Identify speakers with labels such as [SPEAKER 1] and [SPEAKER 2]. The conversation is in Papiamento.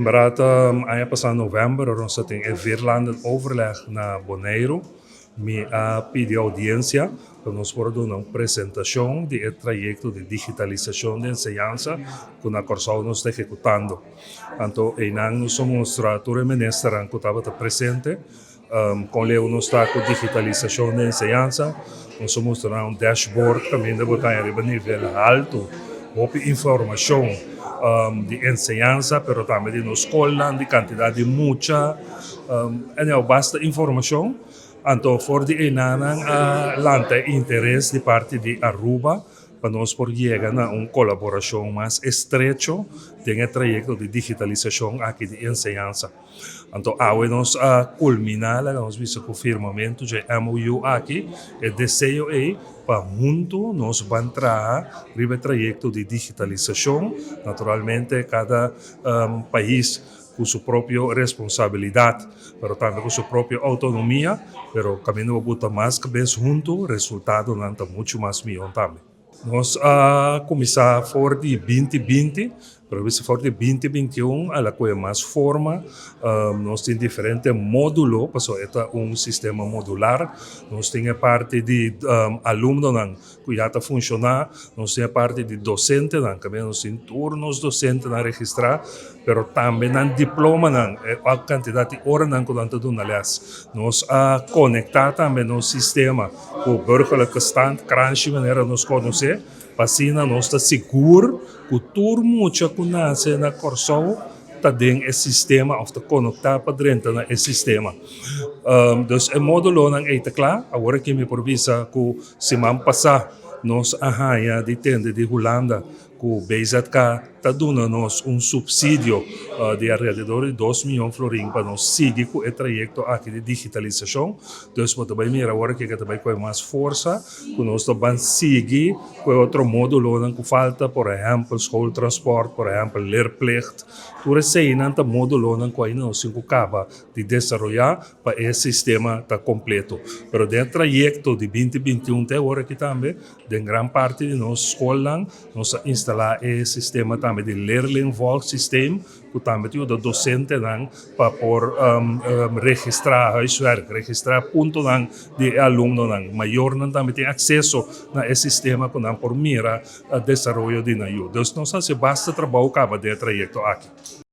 [SPEAKER 1] Inderdaad, aña pasá novèmber nos tabatin e Vierlandenoverleg na Boneiru. Mi a pidi oudiensia pa nos por duna un presentashon di e trayekto di digitalisashon di enseñansa ku na Kòrsou nos ta ehekutando. Anto einan nos a mustra tur e ministernan ku tabata presente kon leu nos ta ku digitalisashon di enseñansa. Nos a mustra nan un dashboard kaminda bo ta haña riba nivel haltu hopi informashon di enseñansa pero tambe di nos skolnan, di kantidat di mucha, anyhow basta informashon. Anto for di einanan a lanta e interes di parti di Aruba pa nos por yega na un kolaborashon mas estrecho den e trayekto di digitalisashon aki di enseñansa. Anto awe nos a kulminá, laga nos bisa, ku firmamentu dje MOU aki, e deseo ei pa huntu nos ban traha riba e trayekto di digitalisashon. Naturalmente kada pais ku su propio responsabilidat, pero tambe ku su propio outonomia, pero kaminda bo buta mas kabes huntu, resultadonan ta muchu mas mihó tambe. Nos a kuminsá for di 2020, pero bisa for di 2021 a la kohe mas forma. Nos tin diferente módulo, pasobra e ta un sistema modular. Nos tin e parti di alumnonan ku ya ta funshoná, nos tin e parti di dosentenan, kaminda nos tin tur nos dosentenan registrá, pero tambe nan diplomanan, e kantidat di oranan ku nan ta duna lès. Nos a konektá tambe nos sistema ku Burgerlijke Stand, Kranshi manera nos konosé, pa asina nos ta sigur ku tur mucha ku nase na Kòrsou ta den e sistema òf ta konektá pa drenta na e sistema. Dus e módulonan ei ta kla. Awor aki mi por bisa ku siman pasá nos a haña di tende di Hulanda ku BZK ta duna nos un supsidio di alrededor di 2 mion florin pa nos sigui ku e trayekto aki di digitalisashon. Dus bo ta bai mira awor aki ku ta bai kohe mas forsa ku nos ta ban sigui ku e otro módulonan ku falta, por ehèmpel schooltransport, por ehèmpel leerplicht. Tur eseinan ta módulonan ku ainda nos tin ku kaba di desaroyá pa e sistema ta kompleto. Pero den e trayekto di 2021 te awor aki tambe, den gran parti di nos skolnan nos a instalá e sistema tambe di leerlingvolgsysteem ku tambe ta yuda dosentenan pa por registrá huiswerk, registrá puntonan di e alumnonan. Mayornan tambe tin akseso na e sistema ku nan por mira desaroyo di nan yu. Dus nos a hasi basta trabou kaba den e trayekto aki.